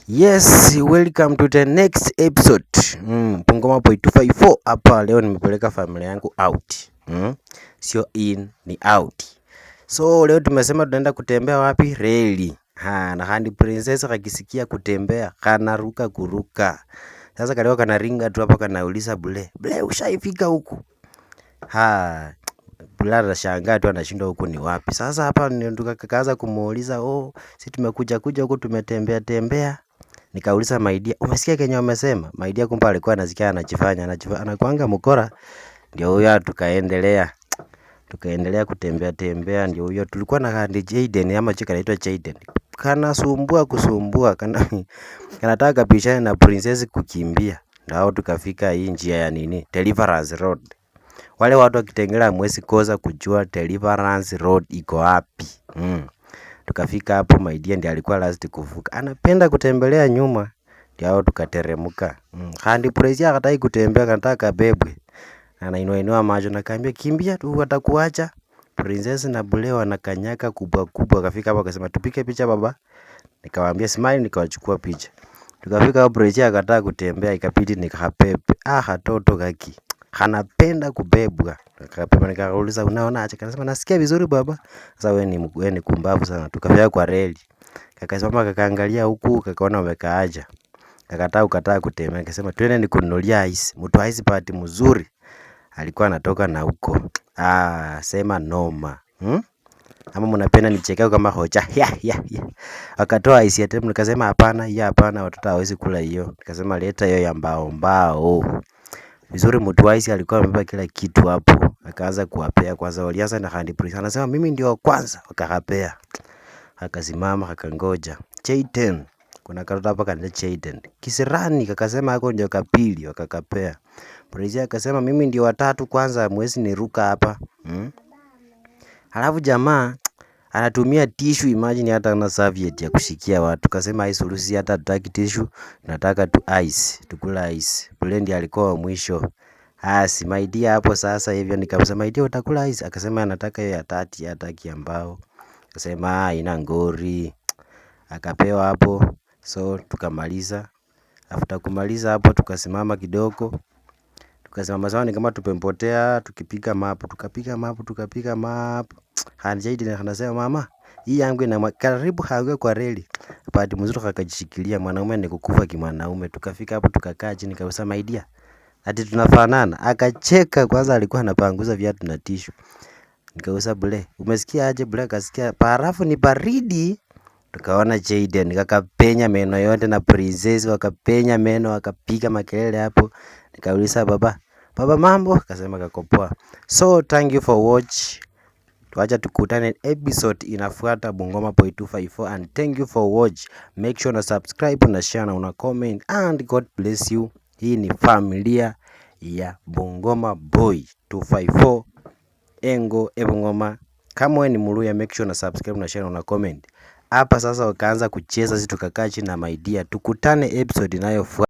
Yes, welcome to the next episode. Bungoma Boy 254 hapa leo nimepeleka familia yangu out. Sio in, ni out. So leo tumesema tunaenda kutembea wapi? Reli. Ha, na handi princess kakisikia kutembea, kanaruka kuruka. Sasa kalikuwa kanaringa tu hapa kanauliza Bule. Bule, ushaifika huku? Ha, Bule anashangaa tu anashindwa huku ni wapi. Sasa hapa ndio tukaanza kumuuliza, oh, si tumekuja kuja huku tumetembea tembea. Nikauliza my dear, umesikia kenye wamesema? My dear kumbe alikuwa anasikia anajifanya, anajifanya anakuanga mkora. Ndio huyo tukaendelea. Tukaendelea kutembea tembea, ndio huyo tulikuwa na kandi Jaden ama chika anaitwa Jaden. Kanasumbua kusumbua, kana kanataka kapishane na princess kukimbia. Ndio tukafika hii njia ya nini? Deliverance Road. Wale watu wa Kitengela hamwezi kosa kujua Deliverance Road iko wapi. Tukafika hapo, my dear ndiye alikuwa last kuvuka. Anapenda kutembelea nyuma. Ndio hao tukateremka. Handi Praise hataki kutembea, anataka kabebwe. Anainua inua macho nakaambia kimbia tu watakuacha. Princess na Bule wanakanyaka kubwa kubwa. Akafika hapo akasema tupike picha baba. Nikawaambia smile, nikawachukua picha. Tukafika hapo Praise akataa kutembea, ikabidi nikabebe. Ah, katoto kaki. Kanapenda kubebwa. Nikabeba nikauliza unaona aje? Kanasema nasikia vizuri baba. Sasa wewe ni kumbavu sana. Tukafika kwa reli. Kakasimama kakaangalia huku kakaona wamekaaja. Kakataa kukataa kutembea. Nikasema twende nikununulia ice. Mtu ice bahati mzuri alikuwa anatoka na huko. Ah, sema noma. Ama mnapenda nicheke kama hoja. Ya ya ya. Akatoa ice ya table nikasema hapana, hiyo hapana, watoto hawezi kula hiyo. Nikasema leta hiyo ya mbao mbao. Vizuri mtu wa ice alikuwa amebeba kila kitu hapo. Akaanza kuwapea kwanza, walianza na hand press. Anasema mimi ndio wa kwanza, wakakapea. Akasimama akangoja. J10. Kuna katoto hapa kanaitwa Jaden. Kisirani kakasema hako ndio kapili wakakapea. Praise akasema mimi ndio watatu kwanza mwezi niruka hapa. Halafu jamaa anatumia tissue, imagine hata ana serviette ya kushikia watu. Kasema hii sulusi hata hatutaki tissue, tunataka tu ice, tukula ice. Blend alikuwa wa mwisho. Asi, my dear hapo sasa hivyo nikamsema my dear utakula ice? Akasema anataka hiyo ya 30, hataki ya mbao. Akasema ina ngori. Akapewa hapo, so tukamaliza. After kumaliza hapo tukasimama kidogo. Tukasimama sawa ni kama tumepotea, tukipiga map, tukapiga map, tukapiga map. Hanjaidi anasema mama, hii yangu ina karibu hawe kwa reli. Bahati mzuri akajishikilia, mwanaume ni kukufa kimwanaume. Tukafika hapo tukakaa chini kabisa my dear. Ati tunafanana. Akacheka kwanza alikuwa anapanguza viatu na tissue. Nikauliza Bule, umesikia aje Bule? Akasikia barafu ni baridi. Tukaona Jaden kakapenya meno yote na princess wakapenya meno wakapiga makelele hapo. Nikauliza baba, baba mambo? Akasema kako poa. So thank you for watch. Tuacha tukutane episode inafuata Bungoma Boy 254 and thank you for watch. Make sure na subscribe na share na una comment and God bless you. Hii ni familia ya Bungoma Boy 254 Engo Ebungoma. Kama wewe ni Mluya, make sure na subscribe na share na una comment. Hapa sasa wakaanza kucheza, sisi tukakaa chini na my dear. Tukutane episode inayofuata.